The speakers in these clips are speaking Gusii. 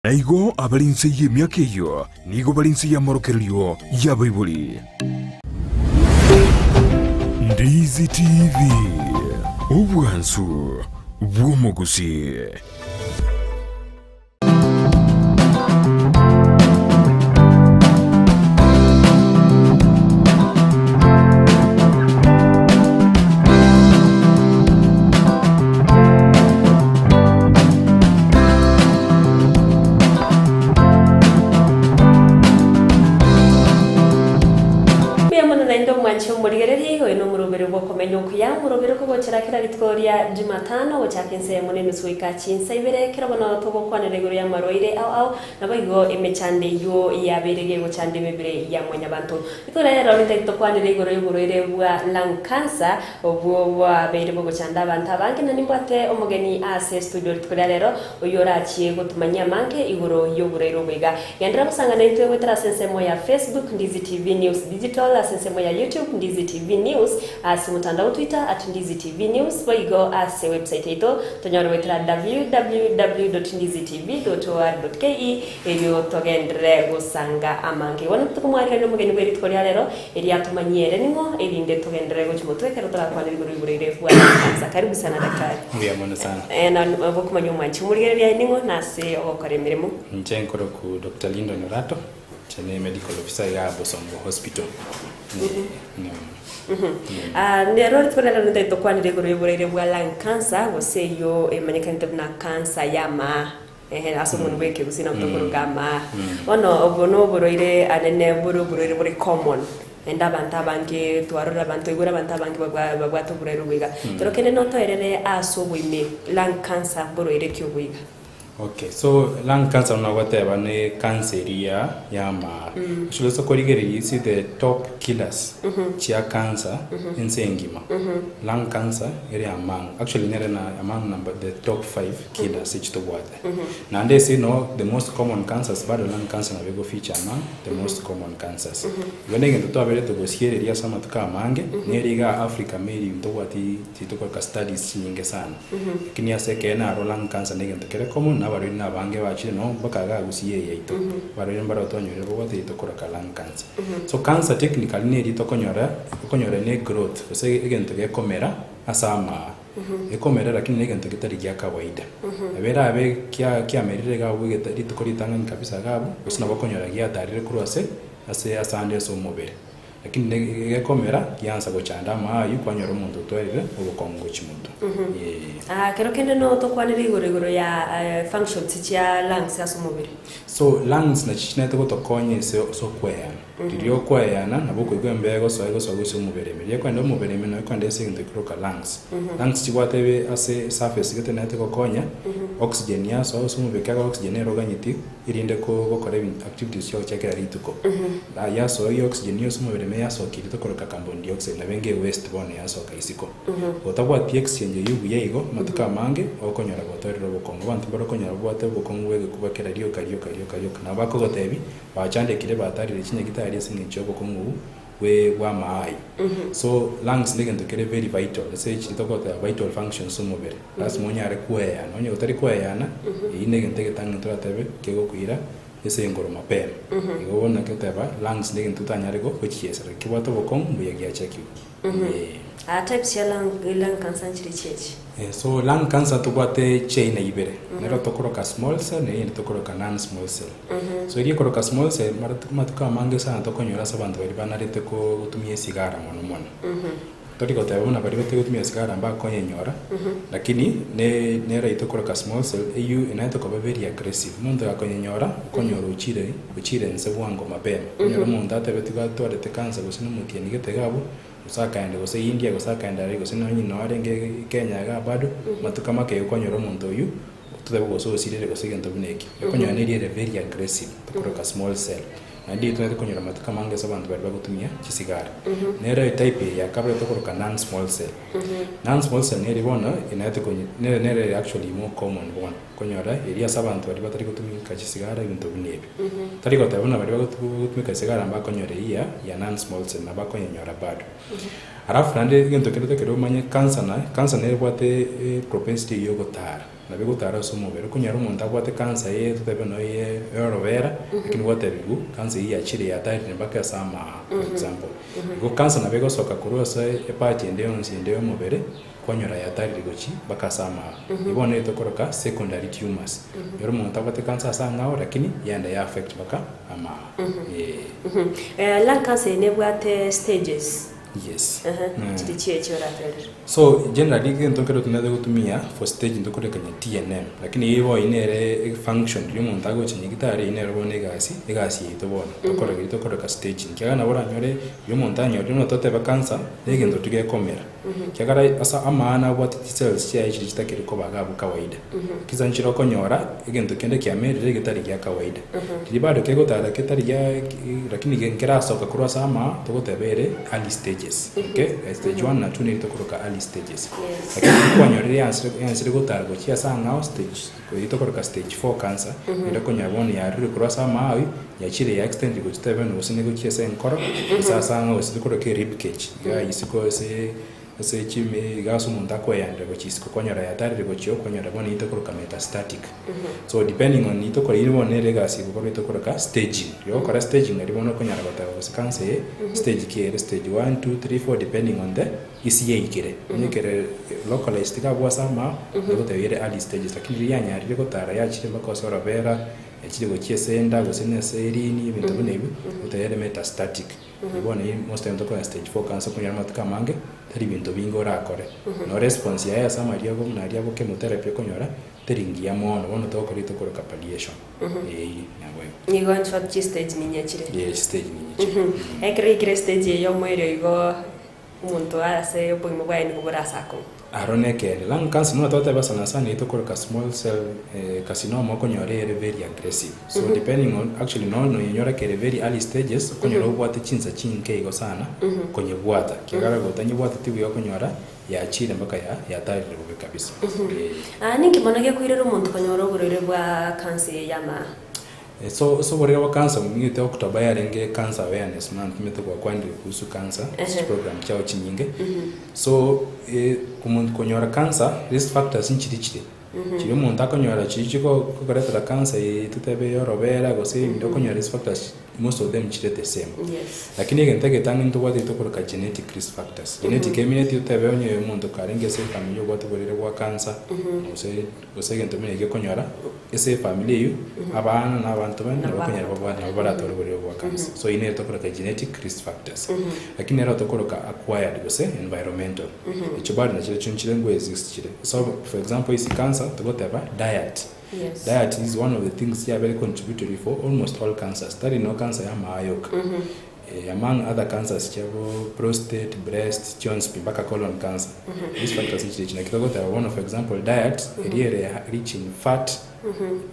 Na igo abare inse y'emiaka eyio nigo bare inse y'amorokererio y'abaibori. Ndizi TV, obwansu bw'omogusii. Mbuya mono naende omwanche omorigereria, oyo nomorobere bw'okomenya okuya, omorobere okogochera kera rituko ria Jumatano gochaka ensa eyemo na enusu goika chinsa ibere, ekero bono togokwanera igoro y'amarwaire ao ao, naboigo emechando eyio yabeire gegochanda emebere ya mwanyabanto. Rituko ria rero nintagete tokwanere igoro y'oborwaire bwa lung cancer, Obwo bwabeire bogochanda abanto abange, na nimbwate omogeni ase estudio rituko ria rero, oyio orachie gotumanyia amange igoro y'oboraire obo iga. Genderera gosangana intwe goetera ase ensemo ya Facebook, Ndizi TV News Digital, ase ensemo ya YouTube, Ndizi TV News, ase omotandao Twitter, at Ndizi TV News, boigo ase website yaito tonyore goetera www.ndizitv.or.ke erio togenderere gosanga amange. Bono tokomwarigania omogeni bwe rituko ria rero, Erio atomanyie ere ning'o, erinde togenderere gochia motwe ekero torakwane igoro y'oboraire bwa cancer. Karibu sana daktari. Mbuya mono sana. Eh, na gokomanya omwanchi omorigereria aye ning'o na ase ogokora emeremo. Inche nkoroku Doctor Lyndon Orato, inche ne medical officer igaa Bosongo Hospital. Ah, nero rituko riarero nintagete tokwanere igoro y'oboraire bwa lung cancer gose eyio emanyekanete buna cancer y'amaa. Ehe, ase omonwa bw'ekegusii nabo tokoroka amaa. Bono obwo noborwaire anene bore oborwaire bore common, naende abanto abange twarora abanto twaigure abanto abange babwa babwate oborwaire obo iga. Kero kende notoerere ase oboime lung cancer mborwaire ki obo iga? Okay, so lung cancer buna ogoteba ne cancer eria ya amaa. Actually ase okorigereria ase the top killers chia cancer ense engima, lung cancer ere among, actually nere na among number the top five. Killers echi tobwate. Naende ase no the most common cancers bado lung cancer nabo ego feature among the most common cancers. Igo negento twabeire togosiereria ase amatuko amange, nere igaa Africa maybe ntobwati titokoroka studies chinyinge sana. Lakini ase ekeene aro lung cancer negento kere common na abarwaire nabange bachire noo mpaka igaa gusii eye yaito. Abarwaire mbaro twanyorire babwate eye tokoroka lung cancer. So cancer technically neri tokonyora okonyora ne growth gose egento gekomera ase amaa. Ekomera lakini negento getari gia kawaida. Nabo erabe kia kiamerire iga abwo egeta rituko ritang'ani kabisa iga abwo, gose nabo okonyora giatarire korwa ase ase asande ase omobere. Lakini ne gekomera giansa gochanda amaa aywo kwanyora omonto otwarire obokong'u gochia motwe. Eeh. Ah, kero kende no tokwanere igoro igoro ya functions chia lungs ase omobere. So lungs nachi chinarete gotokonya ase ase okoeyana. Riria okoeyana nabo okoigwa embeo egosoa egosoa gochia omobere ime. Riria ekoenda omobere ime nabo ekoenda ase egento gekoroka lungs. Lungs chibwate ebe ase surface gete naete gokonya oxygen yasoa ase omobere ekiagera oxygen nero oganyeti erinde ko gokora ebinto activities chiago chia kera rituko. Yasoa eywo oxygen ase omobere ime yasokirie tokoroka carbon dioxide nabo enge ewaste bono yasoka isiko. Otabwati exchange eyio buya igo, amatuko amange okonyora gotoerera obokong'u. Abanto mbare okonyora babwate obokong'u bw'egekuba kera rioka rioka rioka rioka. Nabo bakogotebi, bachandekire batarire chinyagitari ase eng'encho y'obokong'u obwo bwe bw'amaai. So lungs negento kere very vital ase chiri togoteba vital functions ase omobere. Lasima onyare koeyana, onye otari koeyana, eyio negento egetang'ani toratebe kegokoira ase engoro mapema. Igo bono naki oteba lungs negento otanyare gochiesera, kebwate obokong'u mbuya giachakigwa. Aa types chia lung, lung cancer nchire chiachi? So lung cancer tobwate chiaina ibere, nero tokoroka small cell na eyende tokoroka non small cell. So eria ekoroka small cell mara amatuko amange sana tokonyora ase abanto baria banarete ko gotumia esigara mono mono. Tori goteba buna baria batari gotumia esigara mbakonyenyora, lakini ne nero eywo tokoroka small cell eywo enaete koba very aggressive. Omonto gakonyenyora, okonyora ochire ochire nse bwango mapema. Okonyora omonto atebetigwe atwarete cancer gose na omotienyi gete iga abwo, gose akaenda gose India gose akaenda aria gose nonye noo arenge Kenya igaa bado, amatuko amake igo okonyora omonto oywo, totebe gose osirire gose egento buna ekio. Okonyora neri ere very aggressive, tokoroka small cell. Naende eyio tobwenerete konyora amatuko amange ase abanto baria bagotumia chisigara. Nere etype eye ya kabere tokoroka non small cell. Non small cell neri bono enaete konye nere nere ere actually more common bono. Okonyora eria ase abanto baria batari gotumika chisigara ebinto buna ebi. Tari goteba buna baria bagotumika chisigara mbakonyora eyio ya ya non small cell nabo bakonyenyora bado. Alafu naende egento kende otakeire omanye cancer naye, cancer nere ebwate propensity eywo yogotara. Nabo egotara ase omobere, okonyora omonto abwate cancer eye totebe noyo ya orobera, lakini gwatebiwu cancer eyio yachire yatarire mpaka ase amaa for example. Igo cancer nabo egosoka korwa ase epart ende yonsi ende ya omobere, kwanyora yatarire gochia mpaka ase amaa. Igo bono nigo tokoroka secondary tumors. Onyore omonto abwate cancer ase ang'ao lakini yaenda ya affect mpaka amaa, eh. Lung cancer eye nebwate stages? Yes. Ehe, chiri chiechio oraterere. So generally egento nkere tonaete gotumia for stage ntokorekania TNM lakini eye bono nere function riria omonto agocha nyagitari eyio nere bono egasi egasi yaito bono tokora keria tokoreka staging ekiagera nabo oranyore riria omonto anyorire buna totebe cancer na egento tigekomera ekiagera ase amaana abwate chicells chiaye chiria chitakeri koba iga abwo kawaida chinsa nchire okonyora egento kende kiamerire getari gia kawaida riria bado kegotara ketari gia lakini nkerasoka korwa ase amaa togoteba ere early stages. Okay, stage one na two neri tokoroka early stages. Lakini riria kwanyorire yansire yansire gotara gochia ase ang'ao stage eyio tokoroka stage four cancer, ere okonyora bono yarurire korwa ase amawi, yachire ya extendire gochia tobe buna gose negochia ase enkoro, gose ase ang'ao gose tokoroka erib cage, iga isiko ase ase chimi iga ase omonto akoeyandera gochia isiko kwanyora yatarire gochia oo kwanyora bono eyio tokoroka metastatic. So depending on rituko riria bono nere egasi egokorwa etokoroka staging. Riria ogokora staging nario bono okonyara goteba gose cancer eye stage ki ere stage one, two, three, four depending on the isi yaikire. Onye kere localized iga abwo ase amao, nabo ere early stages lakini riria yanyarire gotara yachire mpaka ase orobera, yachire gochia ase enda gose na ase erini ebinto buna ebio, goteba ere metastatic. Bono eyio most time tokonyora stage four cancer okonyora amatuko amange, tari binto binge orakore. No response yaye ase amariogo buna aria abo chemotherapy okonyora, Teri ngiya mono, bono togokora etokoroka palliation. Eeh, naboigo. Nigo in short chistage ninya chire. Ee, chistage ninya chire. Ekero yaikire estage eye omoerio igo omonto ase obogima bwaye nigo bore ase akong'u. Aro nekeene. Lung cancer buna twateba sana sana eyio tokoroka small cell carcinoma okonyora ere very aggressive. So depending on actually nonya noyenyora kere very early stages okonyora obwate chinsa chinke igo sana konyebwata. Ekiagera gotanyebwateti buya okonyora Yachiire mpaka ya yatarire bobe kabisa. Ee. Ah, ninki mono gekoirera omonto konyora oborwaire bwa cancer eye y'amaa? So ase oborwaire bwa cancer omanyete October yarenge cancer awareness month omanyete gwakwanire kuhusu cancer ase chiprogram chiao chinyinge. So omonto konyora cancer risk factors nchiri chire. Chiria omonto akonyora chiria chigokoretera cancer eye totebe ya orobera gose ebinto okonyora risk factors most of them chire the same. Yes. Lakini egento egetang'ani ntobwate tokoroka genetic risk factors. Genetic emineti otebe onye omonto karenge ase efamiri obwate oborwaire bwa cancer, gose gose egento buna ekio okonyora ase efamiri eywo, abana na abanto bande nabo okonyora babwate nabo baratware oborwaire bwa cancer. So eywo nere tokoroka genetic risk factors. Lakini nero tokoroka acquired gose environmental. Echio bado nachio nchire ngo exist chire. So for example ase cancer togoteba diet. Yes. Diet is one of the things chiabere contributory for almost all cancers. Tari no cancer ya amayo yoka. Eh, among other cancers chiabo prostate, breast, chionsi pi mpaka colon cancer. These factors nchire echi. Naki togoteba bono for example diet, eria ere rich in fat,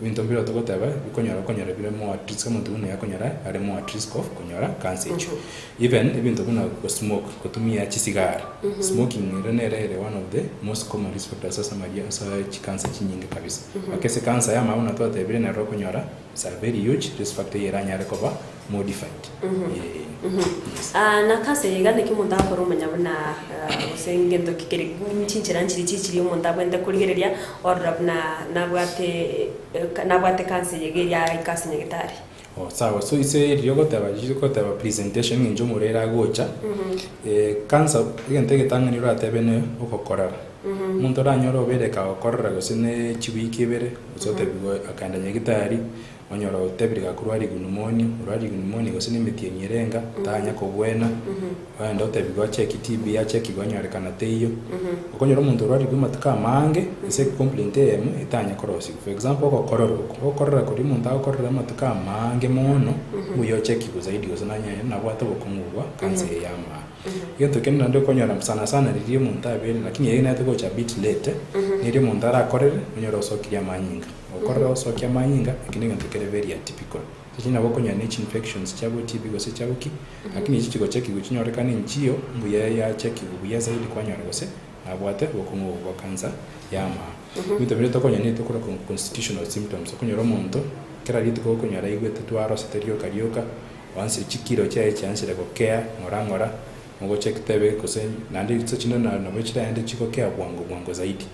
ebinto mbire togoteba bikonyora okonyora bire more at risk omonto buna oyo akonyora are more at risk of konyora cancer echio. Even ebinto buna gosmoke, gotumia chisigara, smoking ere nere ere one of the most common risk factors ase amaria ase chicancer chinyinge kabisa. Mpaka ase cancer ya amao buna twatebire nero okonyora is a very huge risk factor eyio eranyare koba modified. Eeh yes. Na cancer eye iga naki omonto agokora omanya buna gose ngento ki kere chinchera nchiri chichiri omonto abwenerete korigereria orora buna nabwate nabwate cancer eye iga eria aika ase nyagetari. Oh sawa, so ase riria ogoteba riria ogoteba presentation eng'encho omorwaire agocha, cancer egento egetang'ani oratebe ne ogokorora. Omonto oranyore obeire kagokorora gose ne chiwiki ibere, gose otebiwe akaenda nyagetari, onyora otebire gakorwaria pneumonia, orwaririe pneumonia gose ne emetienyi ere enga, tanya kobwena, ogende otebiwe acheki TB achekigwe anyorekana teiyo. Okonyora omonto orwarigwe amatuko amange, ase ecomplaint eyemo etanya korosigwa. For example, ogokorora oko, ogokorora koria omonto agokorora amatuko amaange mono, mbuya ochekigwe zaidi gose nanye nabwate obokong'u bwa cancer eye ya amaa. Egento kende naende okonyora sana sana riria omonto abeire lakini eye nere togocha a bit late, neri omonto arakorere, onyore osokirie amanyinga. Okorora osokia amanyinga, eki negento kere very atypical. Echi nabo okonyora ne chiinfections chiabo TB gose chiabo ki, lakini echi chigochekigwa chinyorekane nchiyo, mbuya yachekigwa buya zaidi kwanyora gose nabwate obokong'u obo bwa cancer ya amaa. Ebinto biria tokonyora nigo tokoroka constitutional symptoms, okonyora omonto kera rituko okonyora aigwete twarosete rioka rioka, oansire chikilo chiaye chiansire gokea ng'ora ng'ora. Ogocheki tebe gose naende chinsa chinde na nabo chiraende chigokea bwango bwango zaidi.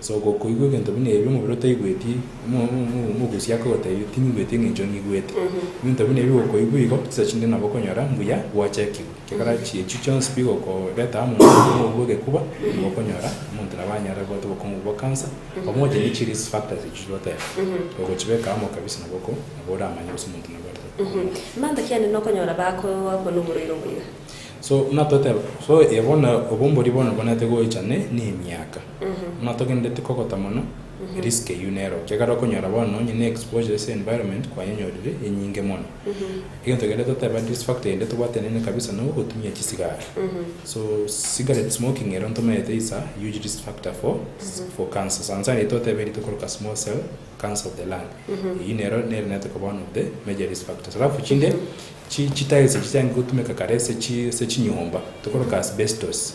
So gokoigwa egento buna ebio omobere otaigweti, omo omo omogusia akogotebia tinyigweti eng'encho ng'igwete. Ebinto buna ebio gokoigwa igo, chinsa chinde nabo okonyora mbuya gwachekigwe. Ekiagera chiechio chionsi pi gokoreta amo omonto obwo egekuba, nigo okonyora omonto nabo anyare abwate obokong'u bwa cancer, pamoja ne chi risk factors echio chigoteba. Gogochibeka amo kabisa nabo oko nabo oramanye gose omonto nabwate obokong'u obwo. Mbanto ki ande nokonyora bakoakwa noborwaire obo iga? So buna toteba, so eye bono obombori bono bonete gocha ne ne emiaka. Buna togendereti kogota mono, risk eywo nero. Ekiagera okonyora bono onye ne exposure ase environment kwanyenyorire enyinge mono. Egento kende toteba risk factor ende tobwate nene kabisa no ogotumia chisigara. So cigarette smoking ero ntomaete is a huge risk factor for for cancer. Sana sana eye toteba eri tokoroka small cell cancer of the lung. Eywo nero nere nete koba one of the major risk factors. Alafu chinde Chi chitiles echi chiarenge gotumeka kare ase chi ase chinyomba, tokoroka asbestos,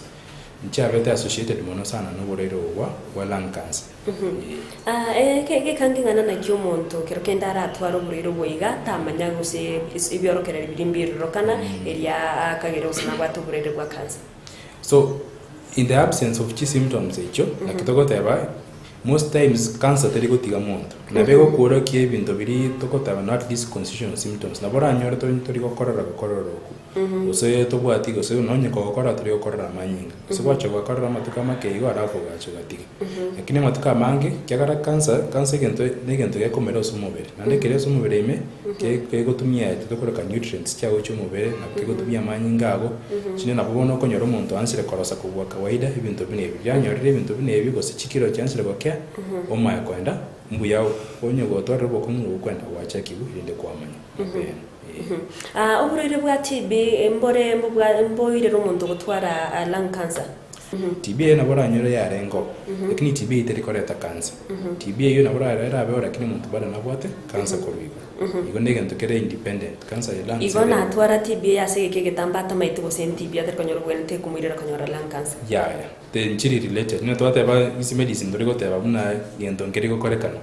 nchiabete associated mono sana na oborwaire obo bwa bwa lung cancer. Eeh. Ah, eke gekange ng'a naki omonto kero kende aratware oborwaire obo iga, tamanya gose is ebiorokereri biria mbirorokana, eria akagera gose nabwate oborwaire bwa cancer. So, in the absence of chi symptoms echio, naki togoteba, most times cancer teri gotiga monto. Nabo egokworokia ebinto biria togoteba not these constitutional symptoms. Nabo oranyore tori tori gokorora gokorora okwo, gose tobwati gose nonye kogokorora tori gokorora amanyinga, gose gwacha gokorora amatuko amake igo alafu ogacha ogatiga. Lakini amatuko amange, ekiagera cancer, cancer egento na egento gekomera ase omobere, naende ekere ase omobere ime, ke kegotumia tokoroka nutrients chiago chia omobere, nabo kegotumia amanyinga ago, chinde nabo bono okonyora omonto aansire korosa kobua kawaida, ebinto buna ebi. Riria anyorire ebinto buna ebi gose chikiro chiansire gokea, omaye koenda mbuya onye gotwarire obokong'u obo kwenda gwachakigwa erinde kwamanya mapema, eh. Ah, oborwaire bwa TB mbore mbobwa mboirere omonto gotwara lung cancer? TB eyio nabo oranyore yarenge oo, lakini TB eyio teri koreta cancer. TB eyio nabo orarore erabe oo lakini omonto bado nabwate cancer korwa igoro. Igo na egento kere independent, cancer ya lungs Igo ere. natwara TB eye ase egeka egetambe atamaeti gose TB atari konyora obwenerete ekomoirera konyora lung cancer. Yaya, te nchiri related. Buna twateba ase medicine tori goteba buna gento nkeri gokorekana.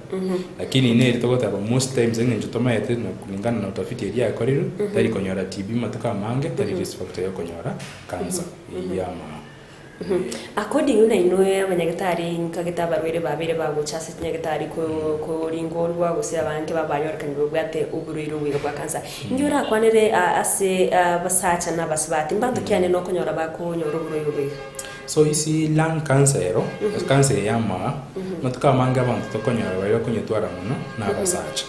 Lakini neri togoteba most times eng'encho tomaete na kulingana na utafiti eria yakorirwe, tari konyora TB matuko amange, tari risk factor ya okonyora cancer eyio ya amago. According buna inwe abanyagetari nkagete abarwaire babeire bagocha ase chinyagetari ko- koringorwa gose abange babanyorekanire babwate oborwaire oboiga bwa cancer. Inki orakwanere ase abasacha na abasubati mbanto ki ande nokonyora bakonyora oborwaire oboiga? So isi lung cancer ero, cancer eye ya amaga, amatuko amange abanto tokonyora baria bakonyetwara mono na abasacha.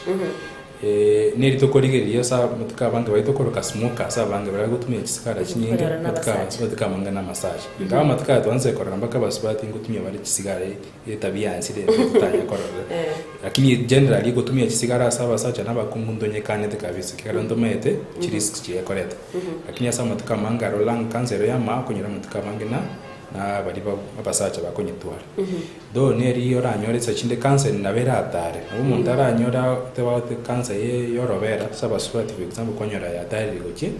Neri tokorigereria ase amatuko abange baria tokoroka smokers abange baria bagotumia chisigara chinyinge Konyora na amatuko aya abasacha. amatuko amange na amasacha. Ingawa amatuko aya twanse korora mpaka abasubati ngotumia bare chisigara etabia yansire totanya korora. Lakini generally gotumia chisigara ase abasacha na abakungu ntonyekanete kabisa ekiagera ntomaete chirisks chiria ekoreta. Lakini ase amatuko amange aro lung cancer ero yamao okonyora amatuko amange na na baria ba abasacha bakonyetwara. Though neri oranyore chinsa chinde cancer nabo eratare, nabo omonto aranyore tebwate cancer ye yorobera ase abasubati for example kwanyora yatarire gochia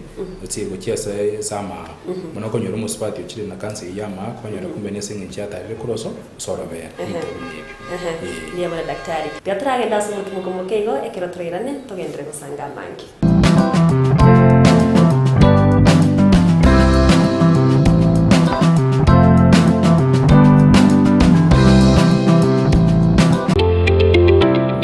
gochia gochia ase ase amaaa. Bono okonyora omosubati ochire na cancer eywo ya amaa kwanyora kumbe nese eng'encho yatarire korwa ase ase orobera ebinto buna ebio eeh. Mbuya mono daktari. Tiga toragende ase omotimoko moke igo ekero torairane togenderere gosanga amange.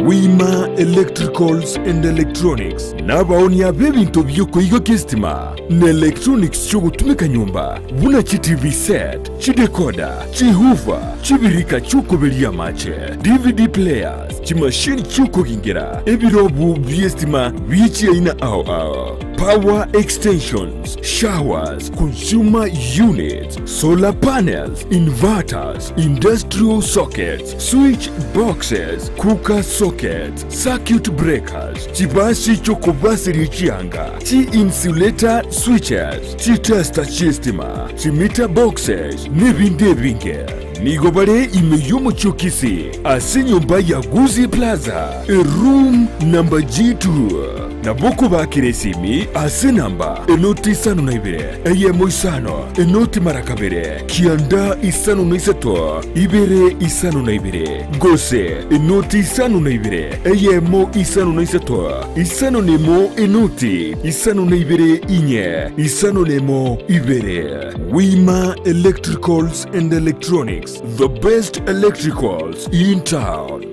Wima Electricals and Electronics nabaonia b'ebinto bi'okoigokia esitima na electronics chi'ogotumeka nyomba buna chi TV set, chidecoder, chihoofer, chibirika chi'okoberia amache, DVD players, Chimashini chi'okogingera ebirobu bi'estima bie chiaina ao ao, power extensions, showers, consumer units, solar panels, inverters, industrial sockets, switch boxes, cooker sockets, circuit breakers, chibasi chi'okobaseria chianga, chi-insulator switches, chitester chi'estima, chimeter boxes, nebinde ebinge. Nigo bare ime y'omochie o Kisii, ase enyomba ya Gusii Plaza, eroom number G2. Nabo okobakera esimi ase enamba enoti isano na ibere, eyemo isano, enoti mara kabere, kianda isano na isato, ibere isano na ibere, gose enoti isano na ibere, eyemo isano na isato, isano na emo enoti isano na ibere inye, isano na emo ibere. Wima Electricals and Electronics, the best electricals in town.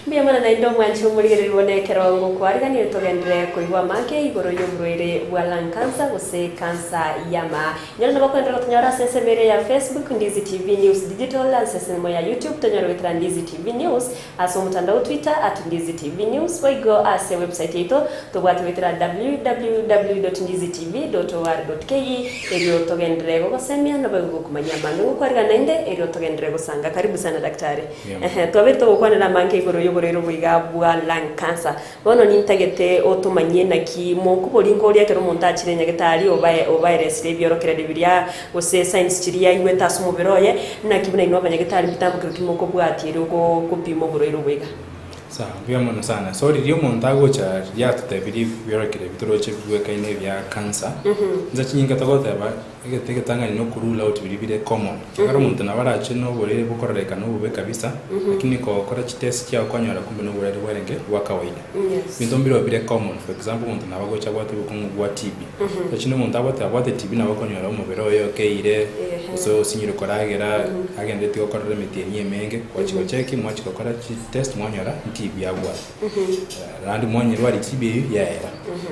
Mbuya mono naende omwanche omorigereria buna ekero ngokwariganire togenderere koigwa amake igoro y'oborwaire bwa lung cancer gose cancer y'amaa. Nyora nabo okoenderera gotonyora ase ensemo eria ya Facebook, Ndizi TV News Digital, ase ensemo ya YouTube tonyore goetera Ndizi TV News, Ase omotandao Twitter at Ndizi TV News boigo ase website yaito tobwate goetera www.ndizitv.or.ke erio togenderere gogosemia naboigo gokomanyia amange ngokwarigana naende erio togenderere gosanga karibu sana daktari Yeah. Ehe twabeire togokwanera amange igoro yoborwaire oboiga bwa lung cancer bono nintagete otomanyie naki mokoboringa oria ekero omonto achire nyagetari obae obaeresire ebiorokererio biria Gose signs chiria aigwete ase omobere oye, naki buna inwe abanyagetari mbitambokero ki mokobwatia erio gopima oborwaire obo iga? Sawa, mbuya mono sana. So riria omonto agocha riria atotebirie ebiorokire ebi toroche bibwekaine ebia cancer, inse chinyinga togoteba egete egetang'ani na okorule out biria bire common. Ekiagera omonto nabo arache na oborwaire bokororekana obobe kabisa, lakini kogokora chitest chiago kwanyora kumbe na oborwaire bwarenge bwa kawaida. Ebinto mbireo bire common, for example omonto nabo agocha abwate obokong'u bwa TB. Lakini omonto abwate abwate TB nabo okonyora omobere oye okeire, gose osinyire koragera, agendereti gokorera emetienyi emenge, gwachia gocheki mwachia gokora chitest mwanyora TB abwate. Naende mwanyerwaria TB eyio yaera.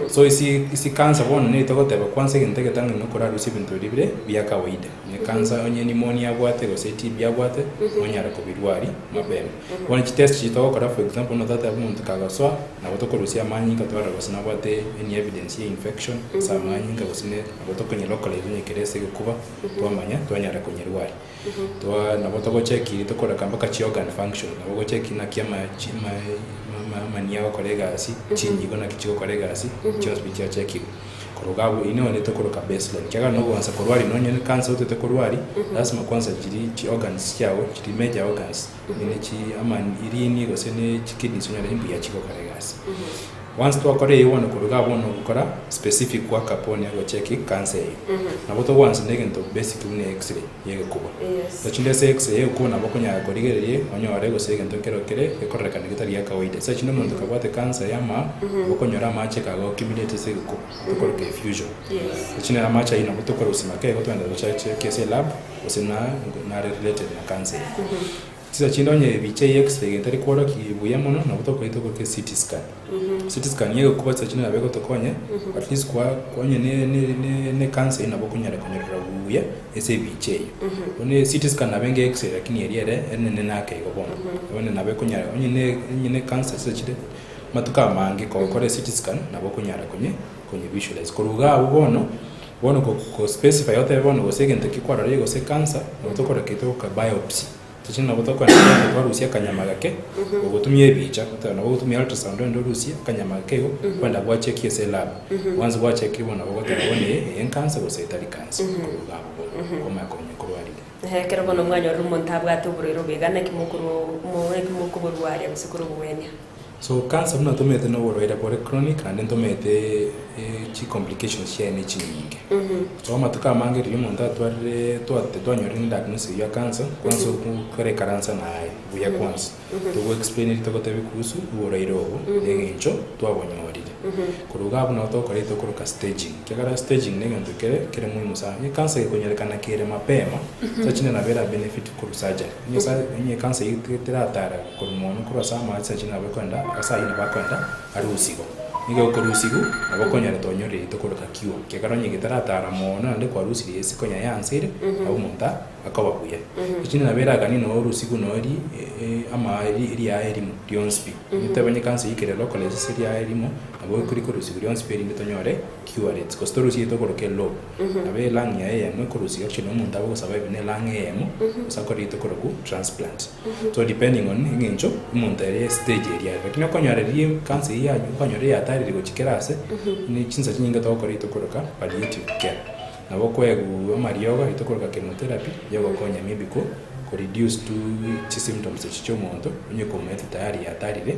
So ase ase cancer bono nigo togoteba kwanza egento egetang'ani nokorarusia ebinto biria bire bia kawaida. Onye cancer onye pneumonia abwate gose TB abwate, mwanyara kobirwaria mapema. Bono chitest chiria togokora for example buna totebe omonto kagosoa, nabo tokorusia amanyinga twarora gose nabwate any evidence ya infection ase amanyinga gose ne nabo tokonya localize onye kere ase egekuba twamanya twanyara konyerwaria. Twa nabo togocheki tokoreka mpaka chi organ function, nabo ogocheki naki ama chi ama ama amani agokora egasi, chinyigo naki chigokora egasi, chionsi pi chiachekigwe. Korwa iga abwo inwe nere tokoroka baseline, ekiagera nogoansa korwaria nonye ne cancer otete korwaria, lasima kwanza chiria chi organs chiago chiria major organs, ne chi ama riini gose ne chi kidneys onyore mbuya chigokora egasi. Once twakora eyio bono korwa iga abwo bono ogokora specific work up bono ya gocheki cancer eyio. Nabo togoansa na egento basic buna x-ray ya egekuba. Tochinde ase x-ray ya egekuba nabo okonyara korigereria onyore gose egento nkero kere gekororekana getari gia kawaida. Ase chinde omonto kabwate cancer ya amaa, nabo okonyora amache kago accumulate ase egekuba, tokoroka effusion. Echinde amache ayio nabo tokorusia makeigo twagenda gochacheki ase elab gose na nare related na cancer eyio. Chinsa chinde onye ebicha eye x-ray etari kworokia buya mono nabo tokoeta ogoika CT scan. CT scan nigo egokuba chinsa chinde nabo egotokonya at least kwa onye ne ne ne cancer eyio nabo okonyara konyorera buya ase ebicha eyio. Bono CT scan nabo enge x-ray lakini eria ere enene nake igo bono. Bono nabo ekonyara onye ne onye ne cancer chinsa chire amatuko amange kogokora CT scan nabo okonyara konye konye visualize. Korwa iga abwo bono, bono ko ko specify otebe bono gose egento ekio kwarorire gose cancer, nabo tokora kei togoka biopsy. Tochie nabo tokogenda kogenda twarusia akanyama gake, ogotumia ebicha, goteba nabo ogotumia ultrasound ogende orusie akanyama gake igo, kwenda gwachekia ase elab. Once gwachekire bono nabo ogoteba bono eye, eye ncancer gose etari cancer, korwa iga abwo bono, kwamanya komanya korwa arire. Ehe, ekero bono mwanyorire omonto abwate oborwaire obo iga, naki mokorwa mo naki mokoborwaria gose korwa obogwenia? So cancer buna tomanyete na oborwaire bore chronic naende ntomanyete chi complications chiaye ne chinyinge. So amatuko amange riria omonto atwarire twate twanyorire diagnosis eywo ya cancer kwanza okoikaransa naye buya kwanza togo explain togotebi kuhusu oborwaire obo na eng'encho twabonyorire. Korwa iga abwo nabo togokora egento tokoroka staging ekiagera staging na egento kere kere muhimu sana. Onye cancer ekonyorekana kere mapema, sachinde nabo era benefit korwa surgery. Onye sa onye cancer eyio teratara Korwa mono korwa ase amache achio nabo ekoenda ase ayio nabo akoenda arusigwa. Nigo ekorusigwa nabo okonyora tonyorire tokoroka cure. Ekiagera onye getaratara mono naende kwarusirie ase konya yansire nabo omonto akoba buya. Echinde nabo eraganie noo orusigwe noo ri ama riaye erimo rionsi pi. Onye onye cancer eyio ekere localized ase riaye erimo nabo rikorusigwa rionsi pi erinde tonyore cure rates. Gose torusie tokoroka elobe. Nabo elung yaye eyemo ekorusigwa actually omonto abe ogosurvive na elung eyemo gose akore ritokorokwa transplant. So depending on eng'encho omonto ere stage eria are. Lakini okonyora riria cancer eyio ya okonyora yatarire gochia kera ase, ne chinsa chinyinge togokora eye tokoroka palliative care. Nabo okoegwa amariogo ayio tokoroka chemotherapy yogokonya maybe ko ko reduce tu chi symptoms echi chia omonto onye komoete tayari yatarire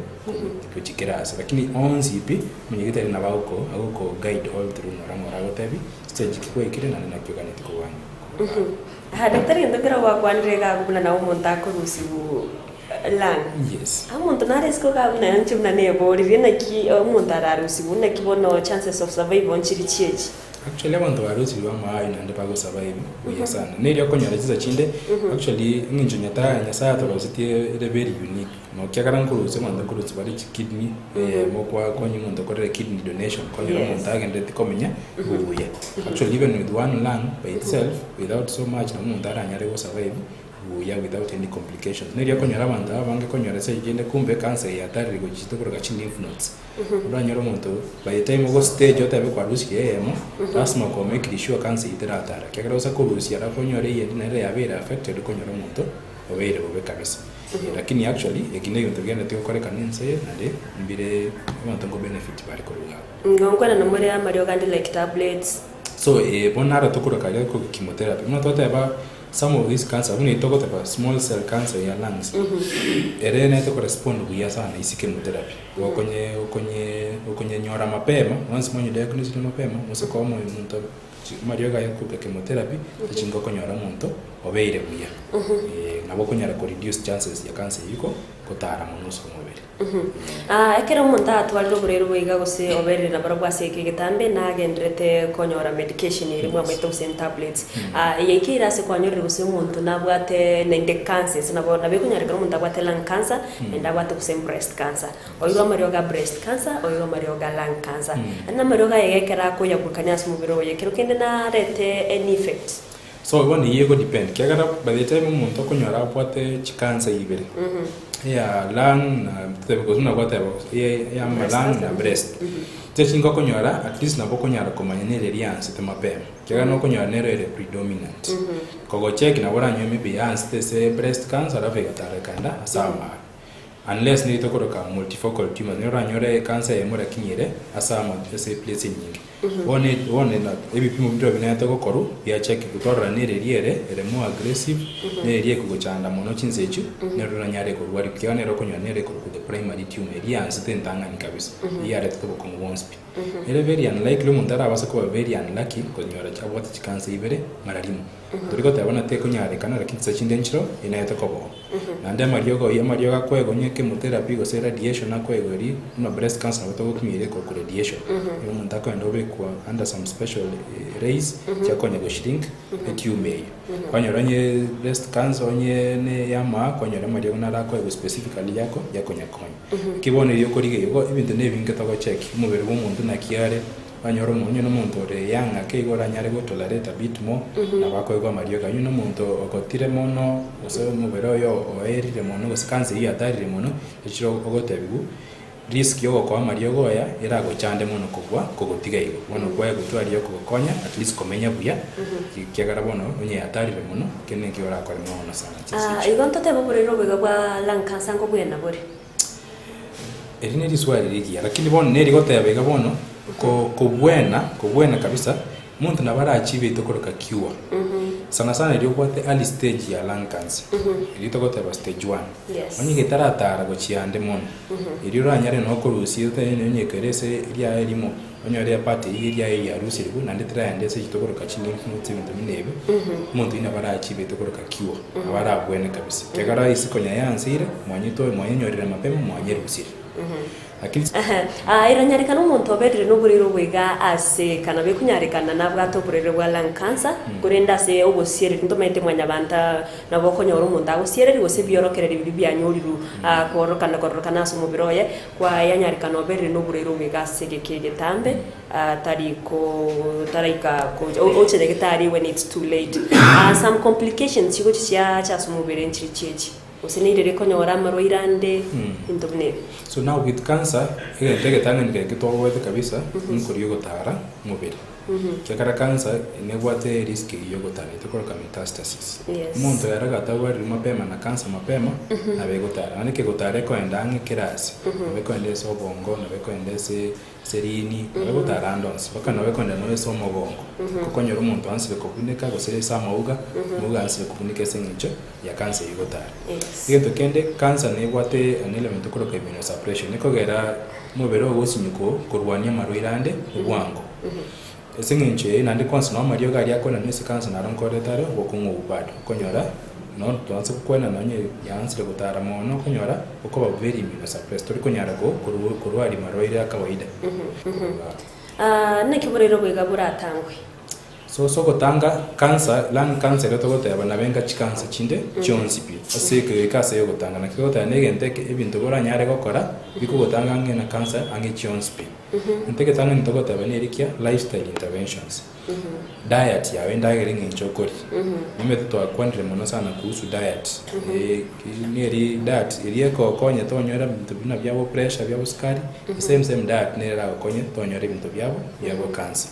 gochikera ase. Lakini onsi pi omonyagitari nabo agoko agoko guide all through nora ng'ora agotebi stage ki gwaikire naende naki oganeti kobwanyu kobua. Aha, daktari gento nkere gwakwanire iga abwo buna nabo omonto akorusiwu lung. Yes. Omonto nare isiko iga abwo naye inche buna neboririe naki omonto ararusiwu naki bono chances of survival nchiri chiachi. Actually abanto barusiwu amaai naende bago survive buya sana. Neri okonyora chinsa chinde actually eng'encho nyata Nyasaye atorosetie ere very unique. Nokiagera nkorusia abanto nkorusia bare chikidney eyemo kwa konya omonto okorere kidney donation konyora Yes. omonto agendereti komenya buya. Actually even with one lung by itself without so much nabo omonto aranyare go survive buya without any complications. Neri okonyora abanto abange konyora ase eyende kumbe ecancer eye yatarire gochia tokoroka chi lymph nodes. Oranyore omonto by the time ogo stage otebe kwarusirie eyemo lasima ko make sure cancer eyio teratara ekiagera gose korusia alafu onyore eyende nere yabeire affected okonyora omonto obeire bobe kabisa. Lakini actually eki negento kiagenderete gokorekana ense eye naende mbire abanto nko benefit bare korwa iga abwo. Igo nkwenana more amariogo ande like tablets. So eh bono naro tokoroka aria ko chemotherapy buna twateba some of these cancer buna eye togoteba small cell cancer ya lungs ere nete korespond buya sana ase chemotherapy gokonye gokonye gokonyenyora mapema once mwanyo diagnosed mapema gose koa omonto Amariogo aya korwa chemotherapy tachinga okonyora omonto obeire buya. Nabo okonyara ko reduce chances ya cancer eyio ko gotara mono ase omobere. Ekero omonto atwarire oborwaire obo iga gose oberire nabarobwo ase eke egetambe nagenderete konyora medication eria mwamaete gose tablets. Yaikeire ase kwanyorire gose omonto nabwate naende cancer ase nabo nabo ekonyarekana omonto abwate lung cancer naende abwate gose breast cancer. Oigwe amariogo a breast cancer, oigwe amariogo a lung cancer. Naende namariogo aye ekero akoyaburukania ase omobere oye, ekero kende narete any effect. So bono eyio ego depend ekiagera by the time omonto okonyora abwate chicancer ibere, eya lung na totebe gose buna gwateba eya ama lung na breast, inche chinga okonyora at least nabo okonyara komanya nere eria yansete mapema, ekiagera nokonyora nero ere predominant. Kogocheck nabo oranyore maybe yansete ase breast cancer alafu egatara ekaenda ase amara. Unless nigo tokoroka multifocal tumors, nigo oranyore ecancer eyemo lakini ere ase ama ase eplace enyinge. Bono bono na ebipimo bire binarete gokorwa biacheki torora nere eria ere ere more aggressive, nere eria ekogochanda mono chinsa echio, nero oranyare korwari ekiagera nere okonyora nere ekorokwa the primary tumor, eria yansete entang'ani kabisa, eyio yaretete obokong'u bwonsi pi. Ere very unlikely omonto arabase koba very unlucky konyora abwate chicancer ibere mara rimo. Tori goteba buna tekonyarekana lakini chinsa chinde nchiro enarete koba oo. Naende amariogo ayio, amariogo akoegwa onye chemotherapy gose radiation akoegwa eria, buna breast cancer nabo togotumia eria ekorokwa radiation. Ekero omonto akoenda obekwa under some special rays, chiakonya go shrink etumor eyio. Kwanyora onye breast cancer onye ne eyamaa, kwanyora amariogo naro akoegwa specifically yako yakonya konya. Eki bono erio okorigereria igo ebinto na ebinge togocheck, omobere bwa omonto naki are. Banyora omonto, onye nomonto ore young ake igo oranyare go tolerate a bit more, nabo akoegwa amariogo ayio. Onye nomonto ogotire mono, gose omobere oye oerire mono, gose cancer eyio yatarire mono, echire ogotebiwu, risk ya ogokoa amariogo aya, eragochande mono kobua kogotiga igo. Bono kwaegwa tu aria okogokonya at least komenya buya, ekiagera bono onye yatarire mono, ekio nekio orakore mono sana chinsa echio. Igo ntotebe oborwaire obo iga bwa lung cancer nkobwena bore? Eri neriswali rigiya, lakini bono neri goteba iga bono, ko- kobwena kobwena kabisa, omonto nabo arachibe tokoroka cure. Sana sana riria obwate early stage ya lung cancer, eria togoteba stage one, Yes. onye getaratara gochia ande mono, erio oranyare nokorusia otebe onye ekere ase riaye erimo, onyore epart eyio eriaye riarusirigwe naende teraenda ase echio tokoroka chi lymph nodes ebinto buna ebio, omonto oyio nabo arachibe tokoroka cure, nabo arabwene kabisa. Ekiagera isiko nyayanseire, mwanyete oyo mwanyenyorire mapema mwanyerusirie. Lakini. Ehe, aa, eranyarekane omonto oberire noborwaire obo iga ase kana bekonyarekana nabwate oborwaire bwa lung cancer, korende ase ogosiereria ntomaete mwanyabanto nabo okonyora omonto agosiereria gose ebiorokererio biria bianyorirwe aa kororokana kororokana ase omobere oye, Kwayanyarekana oberire noborwaire obo iga ase egeka egetambe, tari ko taraika ko oche nyagetari when it's too late. Some complications chigochi chiacha ase omobere nchiri chiachi, gose neire rikonyora amarwaire ande, ebinto buna ebi. So now with cancer, egento egetang'ani kere getwabwate kabisa, nkoria ogotara omobere. Ekiagera cancer nebwate erisk eyio yogotara etokoroka metastasis. Yes. Omonto ere gatabwarire mapema na cancer mapema, nabo egotara. Naende kegotara ekoenda ang'e kera ase, nabo ekoenda ase obongo, nabo ekoenda ase ase riini, nabo egotara ande onsi, mpaka nabo ekoenda nonya ase omogongo. Okonyora omonto aansire kobuneka gose ase amauga, amauga aansire kobuneka ase eng'encho ya cancer eyio egotara. Yes. Egento kende, cancer nebwate an element tokoroka immunosuppression, ekogera omobere ogo osinywe korwania amarwaire ande obwango. Ase eng'encho eye naende kwansa noo amariogo aria akoenanwa ase cancer naro nkoreta are obokong'u obwo bado. Okonyora no twansa gokwenana onye yaansire gotara mono okonyora okoba very immunosuppressed tori konyara ko korwa korwaria marwaire a kawaida. Korwa Naki oborwaire obo iga boratangwe? So ase ogotanga cancer, lung cancer eria togoteba nabo enga chicancer chinde chionsi pi. Ase ekegoika ase ogotanga naki togoteba na egento eke ebinto boranyare gokora bikogotanga ang'e na cancer ang'e chionsi pi. Egento egetang'ani togoteba neri kia lifestyle interventions, diet yao endagera eng'encho okoria. Omanyete twakwanire mono sana kuhusu diet, neri diet eria ekogokonya tonyora ebinto buna biabo pressure biabo sukari, the same same diet nere eragokonye tonyora ebinto biabo biabo cancer.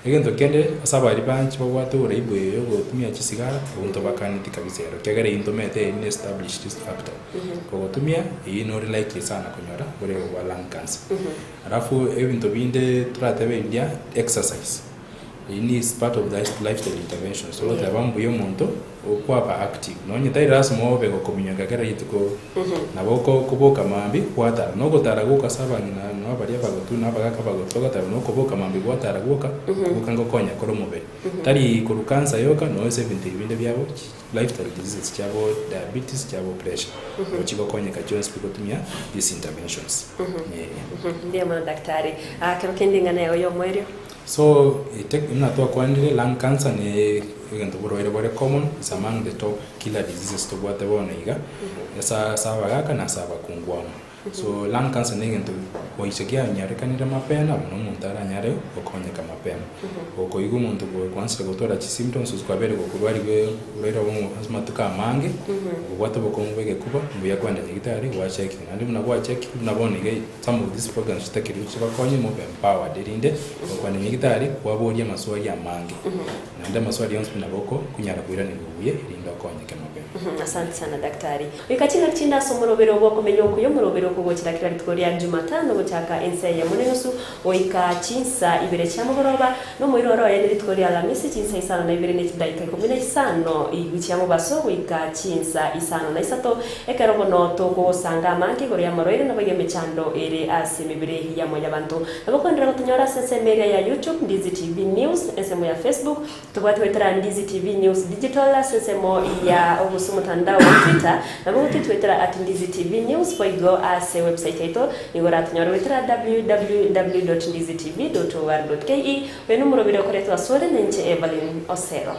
Egento kende ase abaria banche babwate oboraibu oyo yogotumia chisigara, abwo ntobakaneti kabisa ero, ekiagera eyio ntomanyete eyio ne established risk factor. Kogotumia, eyio nore likely sana konyora oborwaire bwa lung cancer. Alafu ebinto binde toratebe ebiya, exercise, eyio ni is part of the lifestyle interventions, togoteba mbuya omonto okwaba active, nonye tari lasima obe gokominyoka kera rituko, nabo oko okoboka mambia gwatara, na ogotara gwoka ase abang'ina na baria abagotu na abagaka abagotu togoteba na okoboka mambia gwatara gwoka, okoboka ngokonya kore omobere. Tari korwa cancer yoka, nonya ase ebinto ebi binde biabo chi lifestyle diseases chiabo diabetes, chiabo pressure, nabo chigokonyeka chionsi pi gotumia these interventions, eh. Mbuya mono daktari. Kero kende ing'ana yao y'omoerio. So buna twakwanire lung cancer ne egento borwaire bore common is among the top killer diseases tobwate bono iga ase ase abagaka na ase abakungu amo. So lung cancer ne egento goicha kianyarekanire mapema buna omonto aranyare gokonyeka mapema. Okoigwa omonto kwansire gotwara chisymptoms gose kwabeire gokorwariwa oborwaire obomo ase amatuko amange, obwate obokong'u bwa egekuba mbuya kwenda nyagitari gwachekiwa. Naende buna gwachekiwa buna bono iga some of these programs chitakeri chibakonye mobe empowered erinde gokwana nyagitari kwaboria amaswali amange. Naende amaswali onsi nabo okonyara koiranerwa buya erinde okonyeke mapema. Asante sana daktari. Goika chingaki chinde ase omorobere bw'okomenya okuya, omorobere okogochera kera rituko ria Jumatano gochaka ensa eyemo nenusu goika chinsa ibere chia mogoroba, na omoiroro oye nerituko ria Alamisi chinsa isano na ibere ne chidaika ikomi na isano chia mobaso goika chinsa isano na isato, ekero bono togosanga amange igoro y'amarwaire naboigo emechando ere ase emebere ya mwanyabanto. Nabo kwenderera gotonyora ase ensemo eria ya YouTube, Ndizi TV News, ensemo ya Facebook, Tobwate goetera Ndizi TV News Digital ase ensemo ya gose omotandao o Twitter, nabo gotwetwetera at Ndizi TV News boigo ase website yaito nigo oratonyore goetera www.ndizitv.or.ke. Oyo nomoroberi okoretwa asore ninche Evelyn Osero.